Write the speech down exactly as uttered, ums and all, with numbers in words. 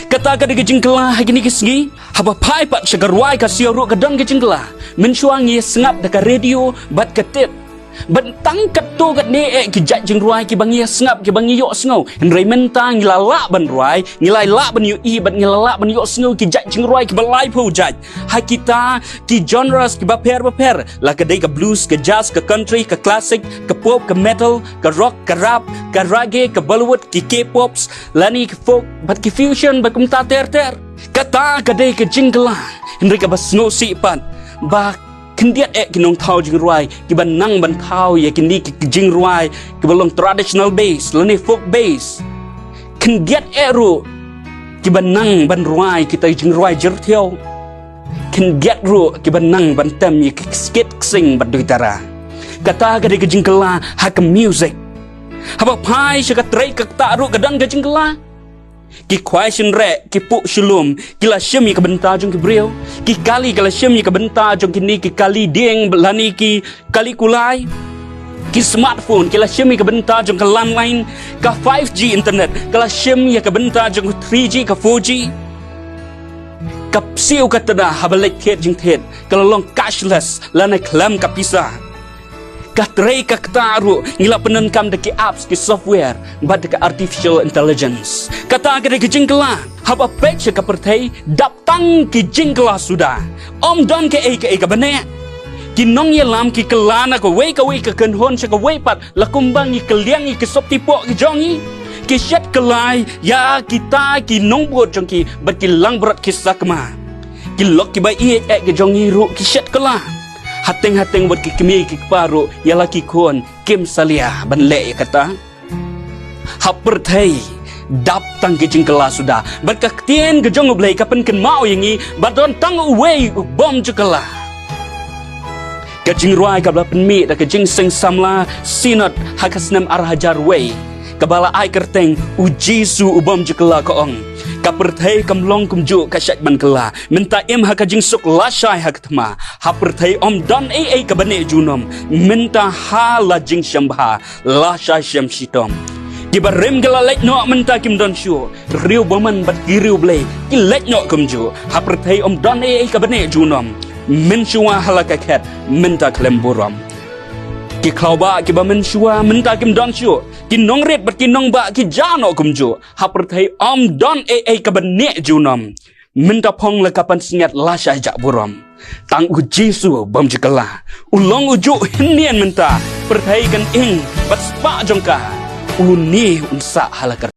Kata ka dei ka jingkylla ha kine ki sngi. Haba phai pat sha ka rwai ka siaw ruh ka don ka jingkylla. Mynshuwa ngi sngap da ka radio bad ka tape. Bad tang katto katne eh ki jait jingrwai kiba ngi sngap, kiba ngi ïohsngew. Hynrei mynta ngi la lah ban rwai, ngi la lah ban ïohi bad ngi la lah ban ïohsngew ki jait jingrwai kiba laiphew jait. Ha kita ki genres kiba pher bapher, la ka dei ka blues, ka jazz, ka country, ka classic, ka pop, ka metal, ka rock, ka rap, ka reggae, ka Bollywood, ki K-pops, lane ki folk, bad ki fusion, bad kumta ter ter. Kata ka dei ka jingkylla. Hynrei kaba sngewsih pat, ba khyndiat eh ki nongthaw jingrwai kiba nang ban thaw ïa kine ki jingrwai kiba long traditional base lane folk base. Khyndiat eh ruh kiba nang ban rwai kita ki jingrwai jyrthiew. Khyndiat ruh kiba nang ban tem ïa ki skit ksing bad duitara. Kata ka dei ka jingkylla ha ka music. Haba phai sha ka trei ka ktah ruh ka don ka jingkylla. Ki khwai shynreh, ki puh shlum, ki la shim ïa ka bynta jong ki briew. Ki kali ki la shim ïa ka bynta jong kine ki kali dieng lane ki kali kulai. Ki smartphone ki la shim ïa ka bynta jong ka landline, ka five G internet ka la shim ïa ka bynta jong ka three G, ka four G. Ka siew ka tnat haba leit thied jingthied ka la long cashless lane khlem ka pisa. Ka trei ka ktah ruh ngi la pyndonkam da ki apps, ki software bad da ka artificial intelligence. Kata ka dei ka jingkylla. Haba peit sha ka pyrthei dap tang ki jingkylla suda. Ym don kaei kaei kaba neh. Ki nongïalam ki kylla na kawei kawei ka kynhun sha kawei pat, la kumba ngi kylliang ïa ki sopti poh ki jong ngi. Ki shet kylla ïa kita ki nongbud jong ki bad ki langbrot ki sakma. Ki lok kiba ïeit eh ki jong ngi ruh ki shet kylla. Hateng hateng wat ki kmie ki kpa ruh ïa la ki khun kim salia ban leh ïa kata. Ha pyrthei dap tang ki jingkylla suda bad ka ktien ka jong U Blei ka pynkynmaw ïa ngi ba don tang uwei u bym ju kylla. Ka jingrwai kaba la pynmih da ka jingseng samla Synod ha ka snem ar hajar wei, kaba la ai kyrteng U Jisu U Bym Ju Kylla ka ong, ka pyrthei kam long kumjuh ka shait ban kylla. Mynta im ha ka jingsuk lashai ha ka thma. Ha pyrthei ym don ei ei kaba neh junom. Mynta ha la jingshem bha lashai shem shitom. Kiba rim ki la leit noh mynta kim don shuh. Riew bymman bad ki riew blei ki leit noh kumjuh. Ha pyrthei ym don ei ei kaba neh junom. Mynshuwa ha la ka khet mynta khlem burom. Ki khlaw bah kiba mynshuwa mynta kim don shuh. Ki nongrit bad ki nongbah ki jah noh kumjuh. Ha pyrthei ym don ei ei kaba neh junom. Mynta phong la ka pansngiat lashai jah burom. Tang U Jisu Bym Ju Kylla u long ujuh hynnin mynta. Pyrthei kan ing bad spah jong ka. Une un sah ha la ka